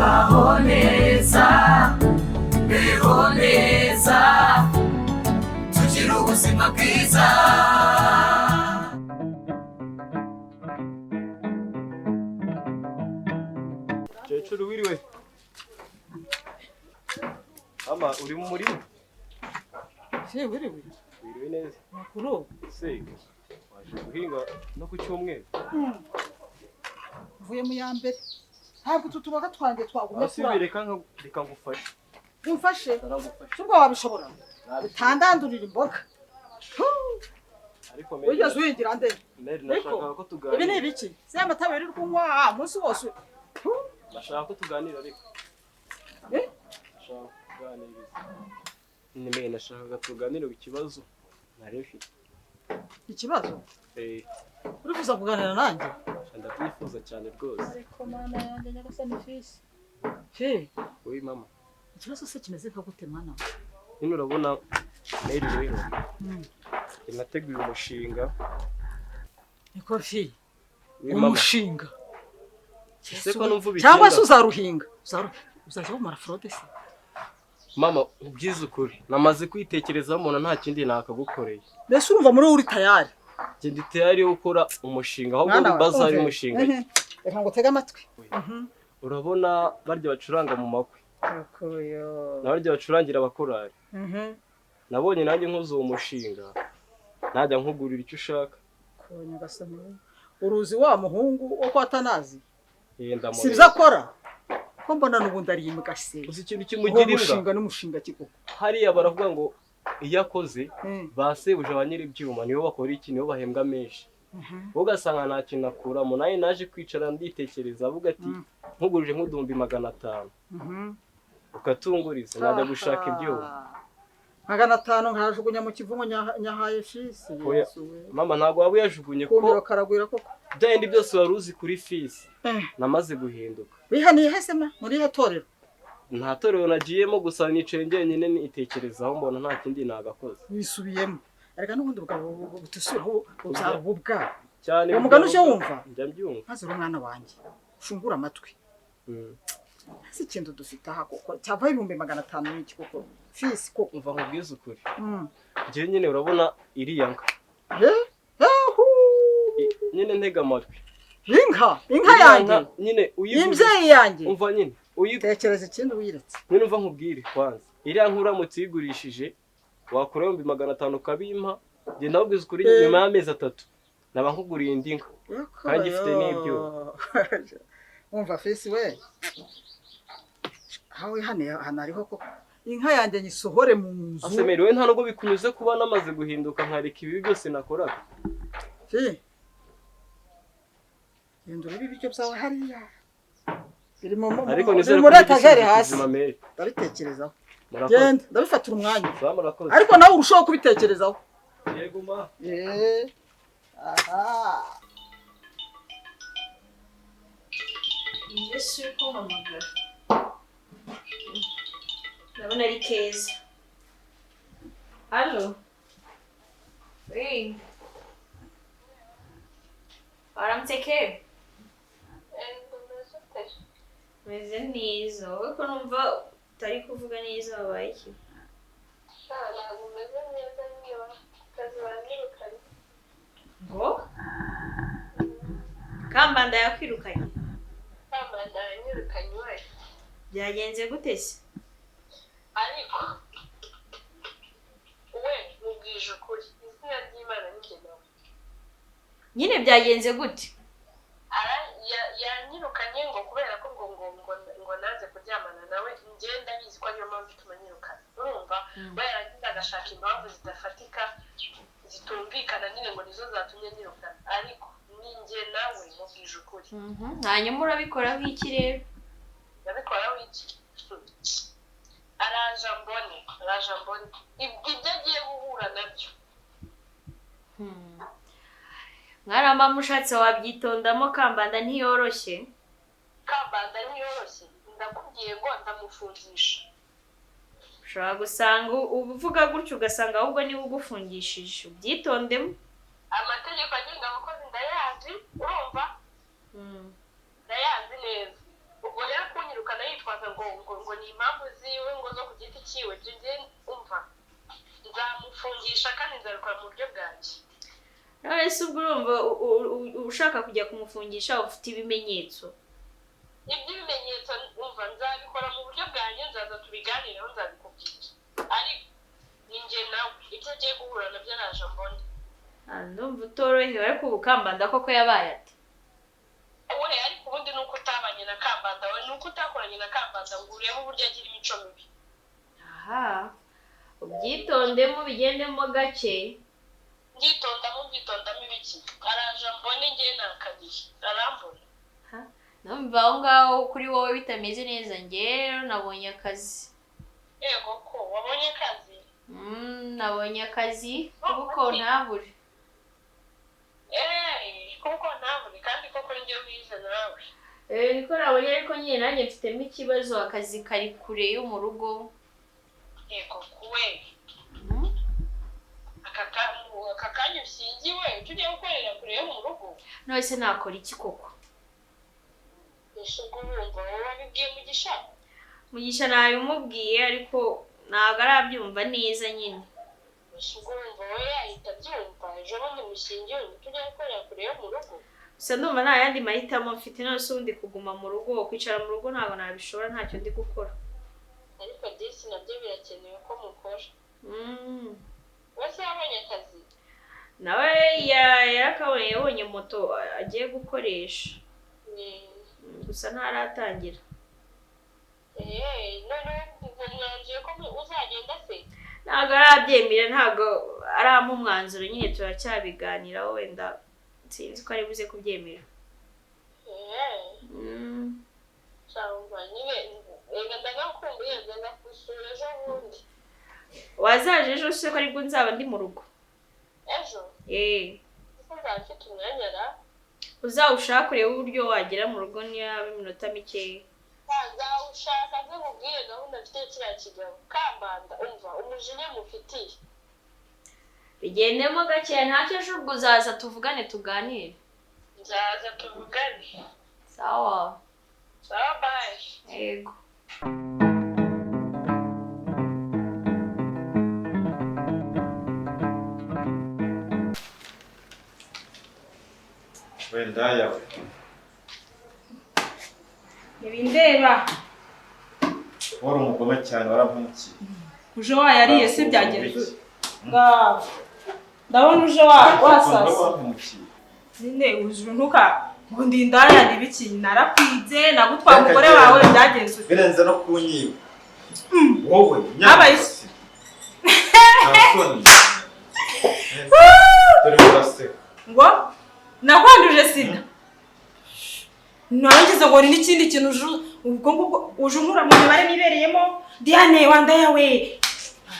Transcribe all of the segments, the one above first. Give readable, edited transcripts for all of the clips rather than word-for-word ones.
Baho neza, beho neza, tugire ubuzima bwiza. Mukecuru wiriwe. Ama uri mu murima? Si wiriwe. Wiriwe neza. Makuru. Se waje guhinga no ku cyumweru? Mvuye mu ya mbere. Ntabwo utu tuboga twanjye twagumye kuri. Reka reka ngufashe. Umfashe? Ubwo wabishobora? Utandandurira imboga. Ariko wigeze uhingira nde? Meri nashakaga ko tuganira. Ibi ni ibiki? Si amata wirirwa unywa umunsi wose. Nashaka ko tuganira ariko. Eh? Nashaka kuganiriza. Nimeye nashakaga tuganire ku kibazo nari mfite. Ikibazo? Eh. Urifuza kuganira nanjye? Ndabyifuza cyane rwose. Ariko mana yanjye nyagasani fisi. He. Oi mama. Ikibazo se kimeze nka gute mwana? Nino urabona Meri rero. Nateguye umushinga. Niko fi. Umushinga. Cyangwa se uzaruhinga uzaza wumara fraude se? Mama ubyize ukuri namaze kwitekerezaho umuntu nta kindi nakagukoreye. Mbese urumva muri uri tayari? Njye ndi tayari yo gukora umushinga ahubwo bazari umushinga. Reka ngo tega amatwi. Urabona barya bacuranga mu makwe. Na barya bacurangira abakorari. Nabonye nanjye nkoze uwo mushinga najya nkugurira icyo ushaka. Uruzi wa muhungu wo kwa Tanazi? Sibyo akora ko mbona n'ubundi ari imbwa se. Uzi ikintu kimugira imbwa? Umushinga n'umushinga kikoko. Hariya baravuga ngo iyo akoze basebuje abanyiri ibyuma nibo bakora iki nibo bahembwa menshi. Ugasanga nta kintu akuramo. Naye naje kwicara nditekereza avuga ati nkugurije nk'uduhumbi 500. Ukatunguriza najya gushaka ibyuma. 500 nkajugunya mu kivumo nyahaye fisi. Mama ntabwo waba uyajugunye ko karagwira koko. Byandi byose wari uzi kuri fisi. Namaze guhinduka. Wihaniye hese ma muri he torero? Nta torero nagiyemo gusa nicaye njyenyine nitekerezaho mbona nta kindi nagakoze. Wisubiyemo. Ariko n'ubundi bugabo butusuraho ubyara ububwa. Cyane. Uwo mugani uje wumva? Njya mbyumva. Maze uri umwana wanjye. Ufungura amatwi. Si ikintu dufite aha koko cyava 500,000 n'iki koko. Fisi koko. Umva nkubwize ukuri. Njye nyine urabona iriya nka. Nyine ntega amatwi. Inka, inka yanjye. Nyine uyiguze. Imbyeyi yanjye. Umva nyine uyitekereza ikindi uyiretse. Nyine umva nkubwire kwanza. Iriya nka uramutse uyigurishije wakura 500,000 ukabimpa. Njye ndabwiza ukuri nyuma y'amezi 3 naba nkuguriye indi nka. Kandi ifite n'ibyuma. Umva fisi we. Aho wihaniye hano hariho koko. Inka yanjye nyisohore mu nzu. Asemeri we nta nubwo bikunyuze kuba namaze guhinduka nkareka ibi byose nakoraga. Si. Genda urebe ibiryo byawe hariya. Biri muri etajeri hasi. Ndabitekerezaho. Genda ndabifatira umwanya. Ariko nawe urushaho kubitekerezaho. Yego ma. Aha. Yesu kumpamagara. Ndabona ari keza. Allo. Hey. Waramutse ke? Meze neza. Wowe ko numva utari kuvuga neza wabaye iki? Ntabwo meze neza niba akazi banyirukanye. Ngo? Kambanda yakwirukanye? Kambanda yanyirukanye we. Byagenze gute se? Ariko we mubwije ukuri izina ry'Imana ni nawe. Nyine byagenze gute? Yanyirukanye ngo kubera ko ngo ngo ngo ngo naze kuryamana nawe ngenda bizi ko ariyo mpamvu ituma nyirukana. Urumva we yarangiza agashaka impamvu zidafatika zitumvikana nyine ngo nizo zatumye nyirukana, ariko ninjye nawe mubwije ukuri. Hanyuma urabikoraho iki rero? Ndabikoraho iki? Araje mbone, araje mbone ibyo agiye guhura nabyo. Mwaramba mushatse wabyitondamo. Kambanda ntiyoroshye. Kambanda ntiyoroshye ndakubwiye ngo ndamufungisha. Ushobora gusanga uvuga gutyo ugasanga ahubwo niba ugufungishije. Ubyitondemo. Amategeko agenga abakozi ndayazi, urumva? Ndayazi neza. Ubwo rero kunyirukana impamvu ziwe ngo zo ku giti cyiwe, ibyo njye umva nzamufungisha kandi nzabikora mu buryo bwanjye. None se ubwo urumva ushaka kujya kumufungisha ufite ibimenyetso? Iby'ibimenyetso umva nzabikora mu buryo bwanjye, nzaza tubiganireho, nzabikubwira, ariko ni njye nawe ibyo agiye guhura nabyo naje mbone. Ndumva utorohewe, ariko ubu Kambanda koko yabaye ati we. Ariko ubundi ni uko utabanye na Kambanda, we ni uko utakoranye na Kambanda ngo urebe uburyo agira imico mibi. Aha, ubyitondemo bigendemo gake. Mbyitondamo mbyitondamo ibiki? Araje mbone, njye nakaniye arambona. Numva aho ngaho kuri wowe bitameze neza. Njye rero nabonye akazi. Yego ko wabonye akazi? Nabonye akazi kuko ntabure. Kuko ntabure kandi koko njye wize nawe. Niko nabonye, ariko nyine nanjye mfitemo ikibazo, akazi kari kure yo mu rugo. Yego kuwe aka kanya ushingiwe tujya gukorera kure yo mu rugo? None se nakora iki koko? Ese ubwo wumva wowe wabibwiye Mugisha? Mugisha nabimubwiye ariko ntabwo arabyumva neza nyine. Ese ubwo wumva wowe yahita abyumva ejo bundi mushingiwe tujya gukorera kure yo mu rugo? Gusa ndumva nta yandi mahitamo mfite, none se ubundi kuguma mu rugo, kwicara mu rugo ntabwo nabishobora, ntacyo ndi gukora. Ariko disi nabyo birakenewe ko mukora. Wese yabonye akazi? Nawe yarakabonye, yabonye moto agiye gukoresha. Gusa ntaratangira. None mwanzuye ko uzagenda se? Ntabwo arabyemera, ntabwo arampa umwanzuro nyine, turacyabiganiraho, wenda sinzi ko ari buze kubyemera. Wazaje ejo se ko aribwo nzaba ndi mu rugo? Ejo? Mfite umwanya ra? Uzawushaka urebe uburyo wagera mu rugo niba iminota mikeya. Nzawushaka nze nkubwire gahunda mfite kiriya kigabo Kambanda, umva umujinya mufitiye. Bigendemo gakeya, ntacyo ejo ubwo uzaza tuvugane tuganire. Nzaza tuvugane. Sawa. Sawa, bye. Yego. Wenda yawe. Ntibindeba. Wari umugome cyane, warampukiye. Uje wayariye se byagenze? Ngaho. Ndabona uje wasasa. Nyine uje ntuka ngo ndi indaya n'ibiki, narakwize nagutwara umugore wawe byagenze. Birenze no kunyiba. Wowe nyabaye. Dore uraseka. Ngo nakwanduje sida. Narangiza ngo ni n'ikindi kintu ubwo ngubwo uje unkura mu mibare nibereyemo. Diane wanda yawe.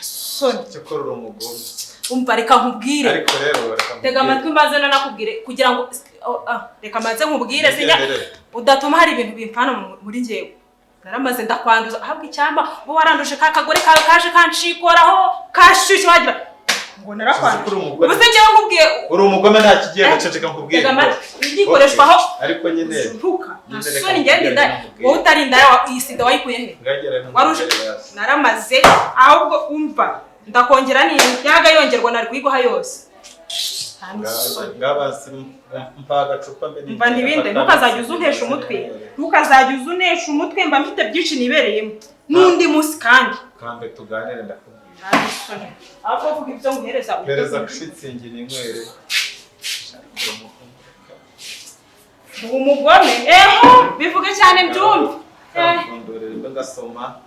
Soni. Cyakora uri umugome. Umva reka nkubwire. Ariko rero reka nkubwire. Tega amatwi mbaze nanakubwire kugira ngo reka maze nkubwire sinya udatuma hari ibintu bimpfana muri njyewe. Naramaze ndakwanduza ahabwa icyamba bo waranduje ka kagore kawe kaje kanshikoraho kashyushye wagira ngo narakwanduje. Ubu se njyewe nkubwiye uri umugome nta kigiye gaceceka nkubwire. Tega amatwi ngikoreshwaho ariko nyine ntuka. Soni ngende ndaya wowe utari indaya iyi sida wayikuye he? Waruje naramaze ahubwo umva ndakongera ni yaga yongerwa nari kuyiguha yose. Ngabasi mpa agacupa mbe mba nibinde ntukazajya uzuntesha umutwe, ntukazajya uzunesha umutwe, mba mfite byinshi nibereyemo n'undi munsi kandi kambe tuganire ndakubwira. Ahubwo vuga ibyo nguhereza uhereza kusitsingi ninywere. Umugome eho bivuge cyane mbyumve. Kamfundurire ngasoma.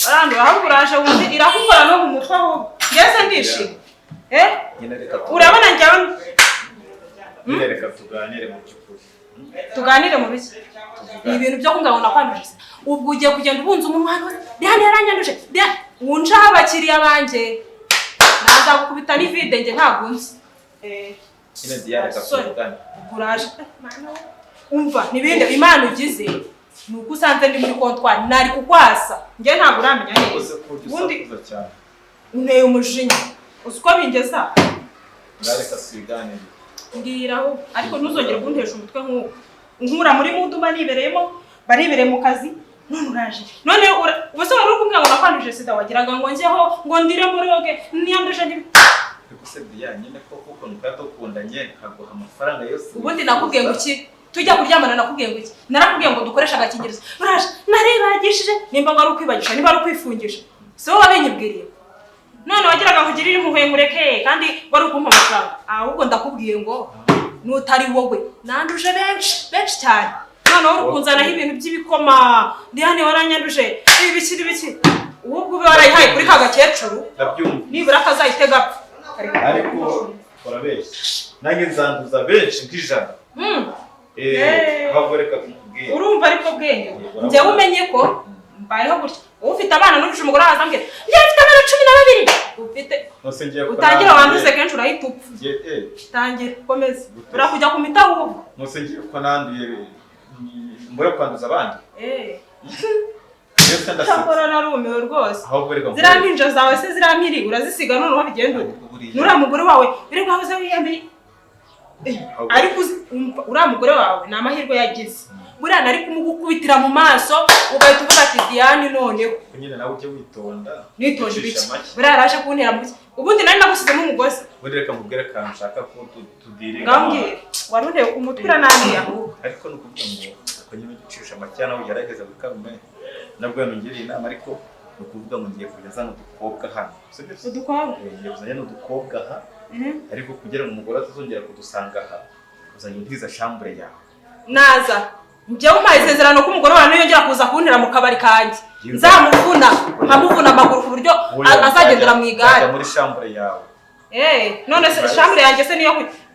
Arando ahubwo uraje wumve irakukora no mu mutwe ahubwo. Ngeze ndishimye. Urabona njyawe nyine reka tuganire mu by'ukuri. Tuganire mu biki? Ibintu byo kungabona kwanduje. Ubwo ugiye kugenda ubunza umunwa hano. Diane yaranyanduje. Diane wunjaho abakiriya banje. Naza gukubita n'ivide nge ntabwo nzi. Nyine Diane reka tuvugane. Uraje. Umva nibinde Imana ugize. Nuko usanze ndi muri comptoir nari kukwasa. Nge ntabwo uramenya neza. Ubundi unteye umujinya. Uzi uko bingeza? Ndareka tuganire. '' Mbwiraho ariko ntuzongere kuntesha umutwe nk'uko. Unkura muri mudu mba nibereyemo, baribereye mu kazi. None uraje. None ubuse wari uri kumbwira ngo nakwanduje sida wagiraga ngo njyeho ngo ndire moroge niyanduje ndi Ariko se Diya nyine koko ukuntu twari dukundanye nkaguha amafaranga yose. Ubundi nakubwiye ngo iki? Tujya kuryamana nakubwiye ngo iki? Narakubwiye ngo dukoreshe agakingirizo. Uraje naribagishije nimba ngo ari ukwibagisha niba ari ukwifungisha. Si wowe wabinyibwiriye. None wagiraga ngo ugirire impuhwe ngureke kandi wari ukumpa amafaranga. Ahubwo ndakubwiye ngo nutari wowe nanduje benshi benshi cyane. None uri kunzanaho ibintu by'ibikoma. Diane waranyanduje ibi biki biki. Ubwo ube warayihaye kuri ka gakecuru. Ndabyumva. Nibura kazayitega apfa. Ariko urabeshya. Nanjye nzanduza benshi nk'ijana. Ahubwo reka nkubwire. Urumva ariko bwenge. Njyewe umenye ko mbayeho gutya. Ufite abana n'uruje umugore waza ambwira, "Njye mfite abana 12." Ufite utangira wanduze kenshi urahita upfa. Tangira komeza. Urakujya ku mita ahubwo. Nose ngiye ko nanduye mbure kwanduza abandi. Cyakora narumiwe rwose. Ziriya mpinja zawe se ziriya mpiri urazisiga noneho bigenda ute? Nuriya mugore wawe biri guhabuze wiyambiye. Ariko uriya mugore wawe ni amahirwe yagize. Buriya nari kumugukubitira mu maso ugahita uvuga ati Diane noneho. Nyine nawe ujye witonda. Nitonda ibiki? Buriya yaraje kuntera mu biki? Ubundi nari nagusizemo umugozi. Ubundi reka nkubwire akantu nshaka ko tudiringa. Ngambwira. Wari unteye umutwe urananiye ahubwo. Ariko ni ukuvuga ngo uko nyine ugicisha make nawe ugerageza gukarume. Nabwo yanungiriye inama ariko ni ukuvuga ngo ngiye kujya nzana udukobwa hano. Udukobwa? Ngiye kuzana udukobwa aha. Ariko kugira ngo umugore atazongera kudusanga aha, uzajya untiza chambre yawe. Naza. Njyewe umpaye isezerano ko umugore wawe niyongera kuza kuntera mu kabari kanjye. Nzamuvuna, nkamuvuna amaguru ku buryo azagendera mu igare. Muri chambre yawe. None se chambre yanjye se niyo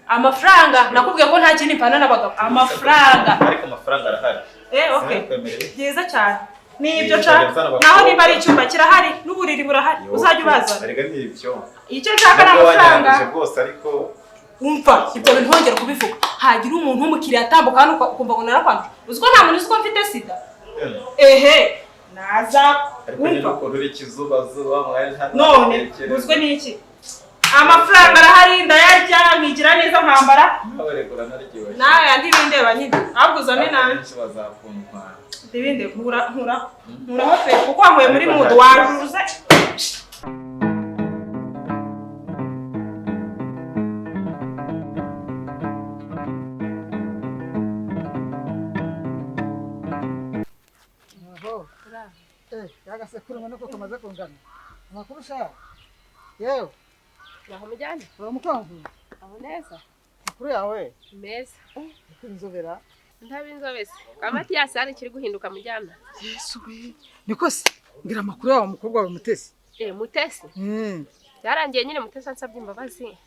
amafaranga nakubwiye ko nta kindi mpana n'abagabo. Amafaranga. Ariko amafaranga arahari. Okay. Byiza cyane. Ni ibyo nshaka. Naho niba ari icyumba kirahari n'uburiri burahari uzajya ubazana. Ariko ni ibyo. Icyo nshaka ni amafaranga. Rwose ariko umva ibyo bintu ntongera kubivuga. Hagira umuntu w'umukiriya atambuka hano ukumva ngo narakwanduje. Uzi ko nta muntu uzi ko mfite sida? Ehe, naza umva. None uzwe n'iki? Amafaranga arahari ndayarya nkigira neza nkambara. Nawe andi bindeba nyine. Ahubwo uzane nanjye. Ndibinde nkura nkuraho fe kuko wankuye muri mudu waruze. Yagasekuru ngo nuko kamaze kungana. Amakuru sha. Yewe. Naho mujyane? Uramukangu. Aho neza. Amakuru yawe? Meza. Inzobera. Ntaba inzobe se. Kwa Matiyasi hano kiri guhinduka mujyana. Yesu we. Niko se ngira amakuru yawe umukobwa wawe Mutesi. Mutesi. Byarangiye nyine Mutesi ansabye imbabazi.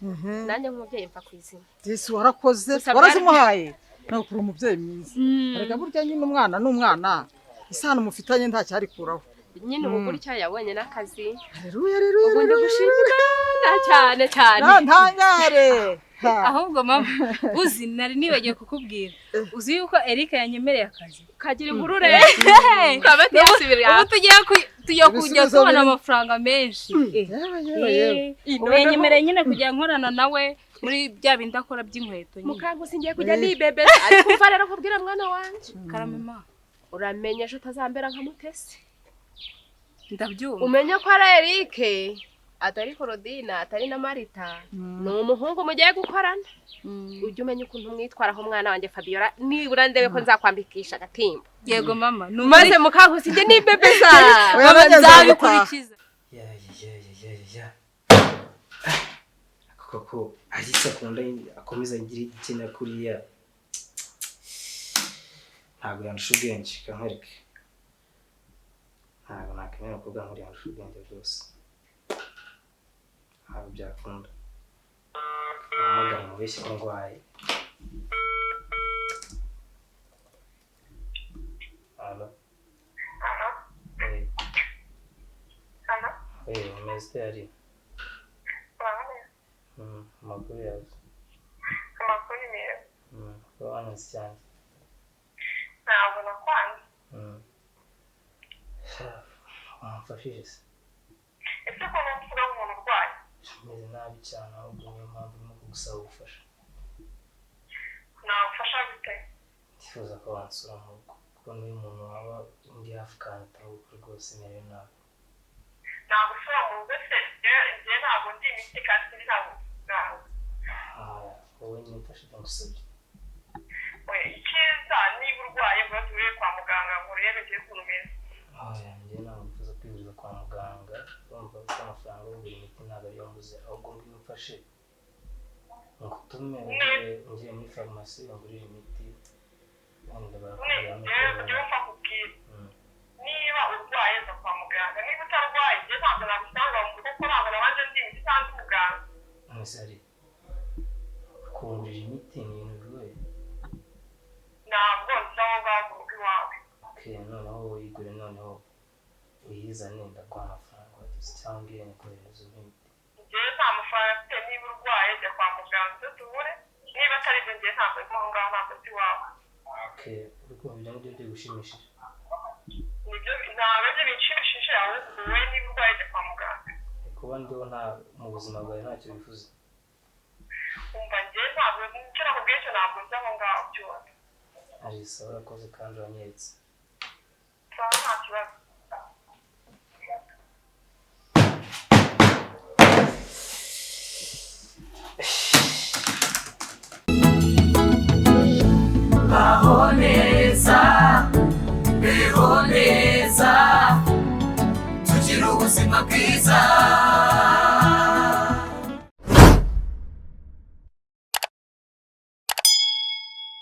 Nanjye nk'umubyeyi mfa kwizina. Yesu warakoze. Warazimuhaye. Nakuri umubyeyi mwiza. Areka burya nyine umwana n'umwana. Isano mufitanye nta cyarikuraho. Nyine ubu gutya yabonye n'akazi. Haleluya haleluya. Ubu ndagushimira cyane cyane. Ntangare. Ahubwo mama uzi nari nibagiye kukubwira. Uzi yuko Eric yanyemereye akazi. Kagira inkuru re. Kwa Matiyasi ubu tugiye kujya tubona amafaranga menshi. Ubu yanyemereye nyine kujya nkorana nawe muri bya bindi akora by'inkweto nyine. Mukangusi ngiye kujya nibebe. Ariko umva rero kubwira mwana wanje. Karame ma. Uramenye ejo utazambera nka Mutesi. Ndabyumva. Umenye ko ari Eric atari Korodina atari na Marita ni umuhungu mugiye gukorana. Ujye umenya ukuntu mwitwaraho mwana wanjye Fabiola nibura ndebe ko nzakwambikisha agatimba. Yego mama. Maze Mukankusi njye nibebeza. Mama nzabikurikiza. Ya ya ya ya. Koko ahise akunda akomeza ngira igitsina kuriya. Ntabwo yandusha ubwenge kankwereke. Ntabwo nakwemera umukobwa nkuriya yandusha ubwenge rwose. Ntabwo byakunda. Nahamagara mubeshye ko ndwaye. Alo. Alo. Umeze ari? Amakuru yawe. Amakuru ni meza. Wanze cyane. Ntabwo nakwanze. Wamfashije se? Ese ko numva umuntu urwaye? Meze nabi cyane ahubwo niyo mpamvu ndimo kugusaba ubufasha. Nagufasha gute? Ndifuza ko wansura mu rugo kuko Kuko n'uyu muntu waba undi hafi kantaho rwose merewe nabi. Ntabwo ushobora mu rugo se, njye ntabwo ndi imiti kandi ntabwo ntabwo. Wowe nyine mfashe ibyo ngusabye. Icyiza niba urwaye ngo tubure kwa muganga ngo urebe ugiye ukuntu umeze. Njye ntabwo nifuza kwivuriza kwa muganga, urumva ko amafaranga yo kugura imiti ntabwo ariyo mbuze, ahubwo ngwino umfashe ngutume ngiye muri farumasi ungurire imiti wenda barakubwira. Niba urwaye za kwa muganga, niba utarwaye njye ntabwo nagusanga mu rugo kuko ntabwo nabanje ndi imiti cyangwa umuganga. Mwese hari kungurira imiti ni ibintu bigoye. Ntabwo nzi aho ngaho mu rugo iwawe. Okay, noneho uyigure, noneho uyizane ndaguha amafaranga wagize cyangwa umbwire nikoherereze imiti. Njyewe nta mafaranga mfite, niba urwaye jya kwa muganga ibyo tubure, niba atari ibyo njye ntabwo nzi aho ngaho, ntabwo nzi iwawe. Okay, uri kumva ibyo ngibyo bigushimishije? Nibyo ntabwo ibyo binshimishije, ahubwo wowe niba urwaye jya kwa muganga. Kuba ndiho nta mu buzima bwawe ntacyo bivuze. Umva njyewe ntabwo icyo nakubwiye cyo ntabwo nzi aho ngaho byose. Arisa urakoze kandi uranyeretse. Sawa nta kibazo. Baho neza, beho neza, tugire ubuzima bwiza.